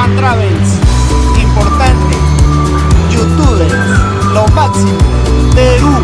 Japan Travels. Importante. Youtubers. Lo máximo. Perú.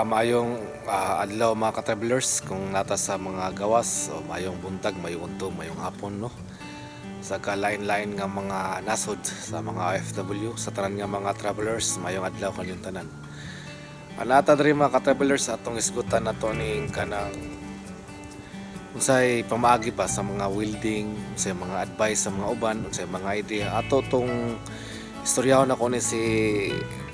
Maayong adlaw mga ka-travelers kung nata sa mga gawas o maayong buntag, maayong unto, maayong hapon, no, sa kalain-lain nga mga nasod sa mga OFW, sa tanan nga mga travelers, maayong adlaw kanyong tanan. Anata diri mga ka-travelers, atong isgutan nato ning kanang unsay pamaagi ba sa mga welding, unsay mga advice sa mga uban, unsay mga idea ato tong istoryahon ako ni si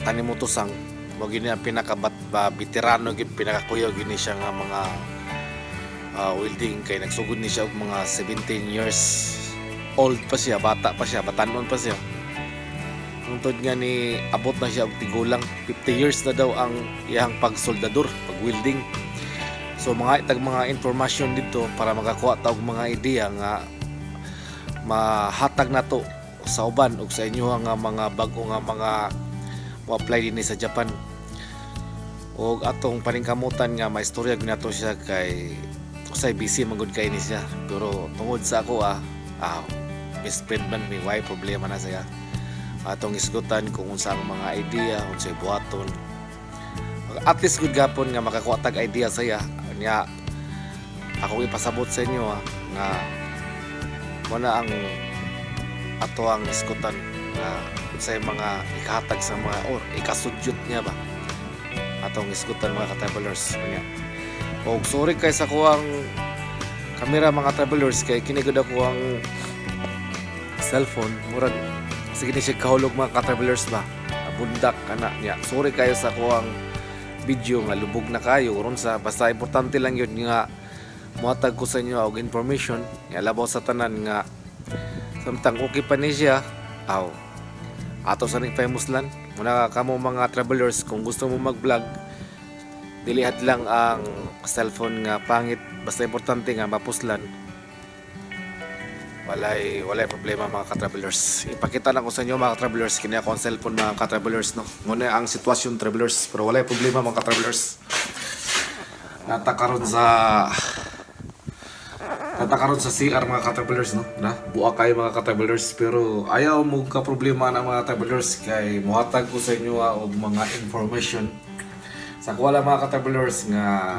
Tanimoto Sang. Mo gini ang pinakabat ba veterano gid, pinakakuyaw gini siya nga mga welding kay nagsugod ni siya og mga 17 years old pa siya, bata pa siya, batanon pa siya. Tungtod nga ni abot na siya og tigulang, 50 years na daw ang iyang pagsoldador, pag-welding. So mga itag mga informasyon dito para makakuha ta og mga ideya nga mahatag nato sa uban ug sa inyo nga mga bag-o nga mga mo-apply dinhi sa Japan. Og atong paningkamutan nga maistorya gyud nato siya kay usay busy man gud kay ni siya. Pero tungod sa ako best friend man mi, why problema na siya. Atong isgutan kung unsa ang mga idea, unsay buhaton. At least good gapon nga makakuha tag idea saya nya. Akong ipasabot sa inyo nga mo na ang ato ang iskutan nga unsay mga ikahatag sa mga or ikasudyot niya ba atong iskutan mga ka-travelers nya. Og sorry kay sa kuang kamera mga travelers kay kini gud ako ang cellphone, murag sige ni siya kahulog mga ka-travelers ba, bundak kana niya. Sorry kayo sa kuang video nga lubog na kayo ron sa, basta importante lang yun nga muhatag ko sa inyo og information nga labaw sa tanan nga samtang okay pa ni siya aw ato sa ning famuslan muna. Kamo mga travelers, kung gusto mo mag-vlog, dilihat lang ang cellphone nga pangit, basta importante nga mapuslan, walay problema mga ka-travelers. Ipakita na ko sa inyo mga ka-travelers, kini ako ang cellphone mga ka-travelers, no. Muna ang sitwasyon travelers, pero walay problema mga ka-travelers. Nata karon sa CR mga ka-travelers, no. Na buak kayo mga ka-travelers, pero ayaw mo ka problema na mga travelers kay mohatag ko sa inyo og mga information. Sa kuwala mga ka-travelers nga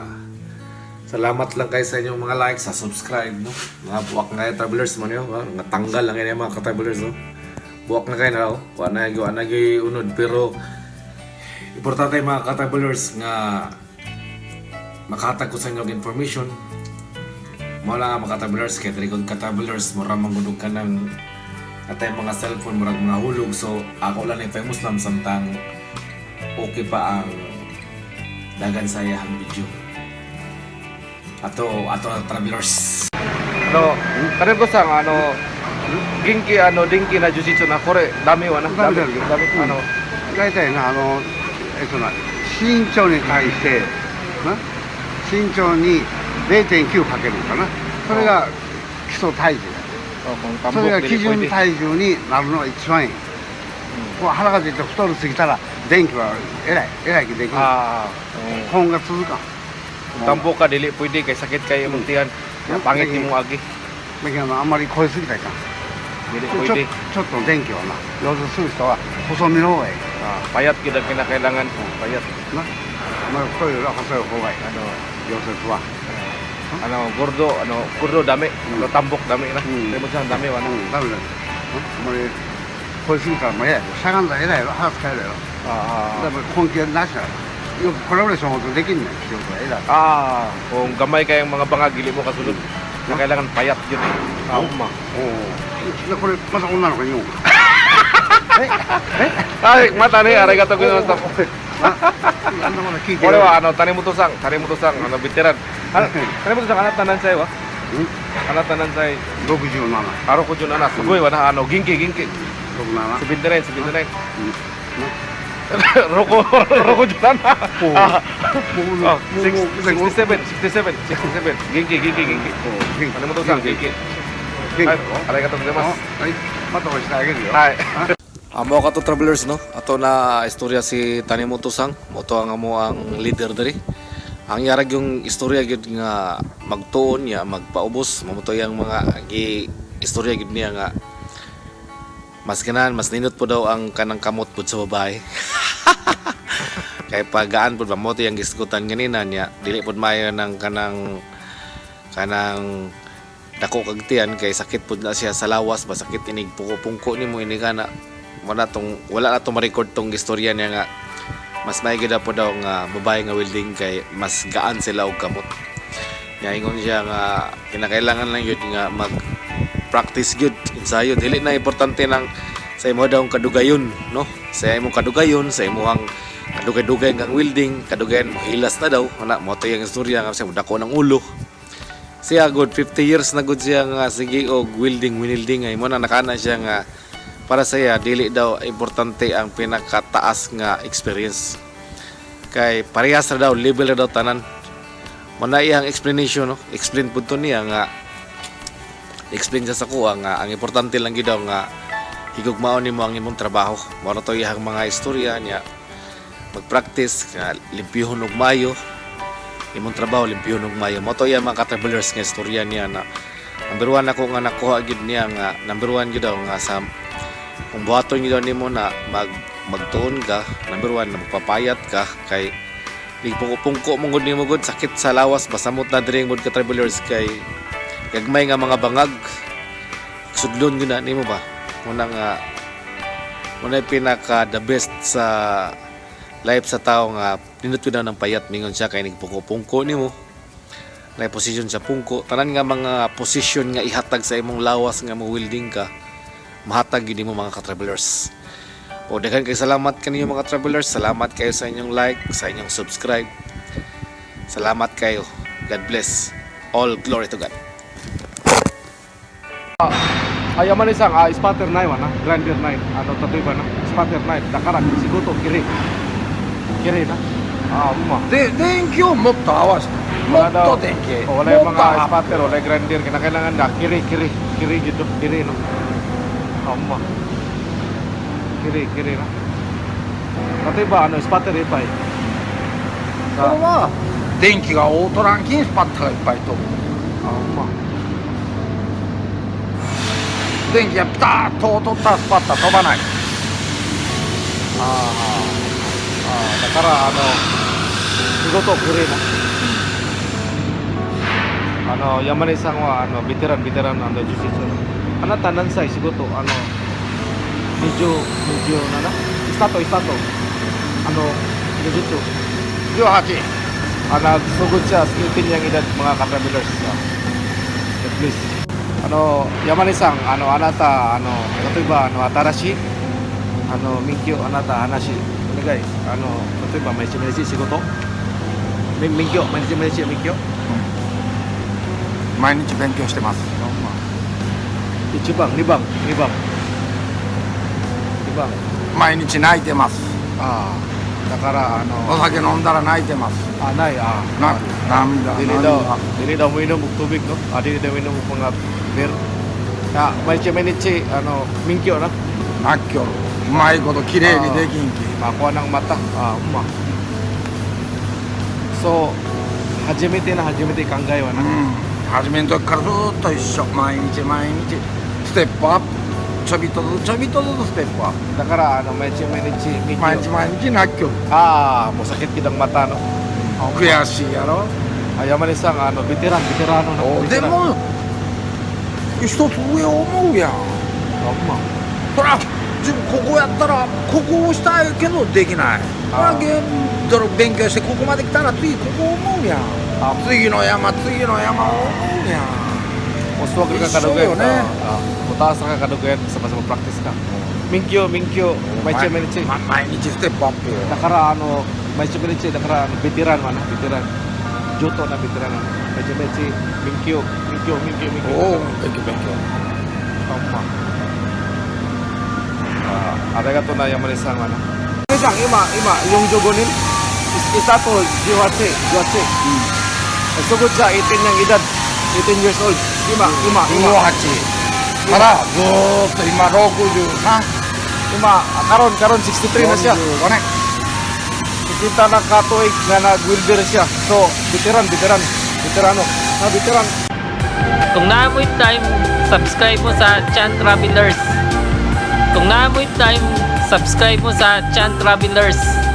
salamat lang kayo sa inyong mga like, sa subscribe, no? Mga buwak na kayo, travelers man yun, ha? Nga tanggal lang kayo mga ka-travelers, no? Buwak na kayo na, oh. Wa na unod. Pero, importante mga ka-travelers nga makahatag ko sa inyong information. Mao lang ang mga ka-travelers, kaya diri kong ka-travelers, mura manggudog ka ng atay mga cellphone, murag mga hulog. So, ako lang yung famous lang samtang okay pa ang dagan sa iyang video. Ato, ato na travelers. あの、金子さん、元気、電気な柔術な、これ、ダメはな。ダメだよ。ダメ、あの、大体な、な、身長に対して、な、身長に0.9かけるのかな。それが基礎体重や。それが基準体重になるのが一番いい。こう腹が出て太りすぎたら、電気はえらい、えらいできる。あ本が続かん。 Tambo ka, dili pwede, kay sakit kayo imong tiyan. Pangit imong agi. だけどあんまり超えすぎたらいかん。 Dili ちょ pwede. ちょっと電気はな、溶接する人は細身の方がいい。 Ah, payat gyud ang kinakailangan. Payat. な、あんまり太いよりは細い方がいい。 Ano, 溶接は。 ano, gordo, ano, gordo dami. Ano, tambok dami na. Dami sa dami う wala. ん、ダメだよ。あんまり超えすぎたらもう嫌やろ。しゃがんだら偉いやろ。腹使えるやろ。 Ah, だから根気なしやろ。よくコラボレーションできんねん。仕事は偉い。 ah, kung gamay kayong mga bangag, dili mo kasunod. Na kailangan payat yun eh. Ah, uma. おお。でこれまた女の子に言うんか。 Ay, mata ni, arigato gozaimashita. あんなもの聞いてこれは谷本さん、谷本さん、ベテラン。あ、谷本さん、あなた何歳は？あなた何歳？ 67。あ、67。すごいわな。元気元気。 67。 79、 79。67。あ、もう 67、67、67。元気元気元気。谷本さん、元気。元はい、ありがとうございます。はい、また押してあげるよ。はい。 Amo ka to, travelers, no. Ato na istorya si Tanimoto Sang, mo to ang amo ang leader diri. Ang yarag yung istorya gyud nga magtuon niya magpaubos, mo to yang mga gi istorya gyud niya nga mas ganahan, mas nindot po daw ang kanang kamot pud sa babae. Kay pagaan pud ba mo to yang gisgutan ganina niya, dili pud maayo ng kanang dako kag tiyan kay sakit pud na siya sa lawas ba, sakit inig pungko nimo ini kana. Wala na tong ma-record tong istorya niya nga mas maigi daw po daw nga babae nga welding kay mas gaan sila og kamot. Nya ingon siya nga kinakailangan lang yun nga mag practice gyud, ensayo. Dili na importante nang sa imo daw kadugayon, no, sa imong kadugayon, sa imong kadugay-dugay nga welding kadugayan mo hilas na daw ana. Mo to yung istorya nga sa dako ng ulo siya. Good 50 years na good siya nga sige og welding winilding ay mo na nakana siya nga para sa iya dili daw importante ang pinakataas nga experience kay parehas ra daw, level ra daw tanan. Mo na iyang explanation, no. Explain pud to niya nga explain siya sa kuha nga ang importante lang gyud daw nga higugmaon nimo ang imong trabaho. Mao ra to iyang mga istorya niya, magpractice nga limpyuhon og maayo imong trabaho, limpyuhon og maayo. Mo to iya mga ka-travelers nga istorya niya na number one ako nga nakuha gyud niya nga number one gyud daw nga sa kung buhaton gyud daw nimo na magtuon ka, number one na magpapayat ka kay di pungko mo gud nimo gud, sakit sa lawas, basamot na diri mod ka, travelers, kay gagmay nga mga bangag sudlon gyud na nimo ba. Muna nga muna pinaka the best sa life sa tao nga nindot gyud ng payat, mingon siya, kay nagpungko-pungko nimo na position sa pungko, tanan nga mga position nga ihatag sa imong lawas nga mo welding ka, mahatag gyud nimo, mga ka-travelers. O daghan kay salamat kaninyo, mga travelers. Salamat kayo sa inyong like, sa inyong subscribe. Salamat kayo. God bless. All glory to God. あ、山根さん、あ、スパーテルないわな。グランデルない。例えばな、スパーテルない。だから、仕事、きれい。きれいな。あ、うま。で、電気をもっと合わせてもっと電気 Oh, wala yung もっと mga アップ spatter, wala yung grinder. Kinakailangan na, kiri, kiri, kiri gitu. Kiri, no? Ah, uma. Kiri, kiri na. 例えば、spatter いっぱい。これは電気がオートランキンスパッタがいっぱい飛ぶ。あ、うま。電気がピタッと通ったら、スパッタ飛ばない。ああ、あ、だから、仕事、きれいな。山根さんは、ベテラン、ベテラン、柔術の。あなた何歳？仕事、20、27スタート、スタート。柔術。 18。 Ah, nagsugod siya, 18 niyang edad, mga ka-travelers. Ah, please. 山根さん、あなた、例えば、新しい、免許、あなた話、お願い。例えば、毎日毎日仕事、免許、毎日毎日免許。毎日勉強してます。一番、二番、二番。二番。毎日泣いてます。ああ、だから、お酒飲んだら泣いてます。あ、ない、あ泣く、涙。 Dili daw, dili daw uminom og tubig, no? Ah, dili daw uminom og mga beer. Ah, 毎日毎日、免許な。泣きよる。うまいこと綺麗にできんき。 Makuha ng mata. Ah, uma. So, 初めてな初めて考えはな。うん、初めの時からずっと一緒。毎日毎日ステップアップ、ちょびっとずつちょびっとずつステップアッだから、毎日毎日プ。毎日毎日泣きよる。 Ah, mo sakit kitang mata, no? 悔しいやろ。 Ah, 山根さん、ベテラン、ベテランの。でも一つ上を思うやん。あ、ま。そら自分ここやったらここをしたいけどできない。そらゲーム勉強してここまで来たら、次ここ思うやん。あ、次の山、次の山を思うやん。 Mas wag ka 一緒 kadugayan. よね。 Ah, mutaas ka kadugayan, basta basta practice ka. 免許免許毎日毎日。ま毎日ステップアップよ。だから毎日毎日だからベテランはなベテラン上等なベテランな毎日毎日免許免許免許免許。おお、勉強勉強。ほんま。あ、ありがとうな山根さんはな。山根さん、今今45年isa to 18 18 Sugod siya 18 niyang edad, 18 years old. 今今今 18からずーっと今63。 今karon karon 63 na siya. 45年。 Kita na katuig nga nag-wheelchair siya. So, veteran, veteran, veterano. Na veteran. Kung naa mo'y time, subscribe mo sa Chan Travelers. Kung naa mo'y time, subscribe mo sa Chan Travelers.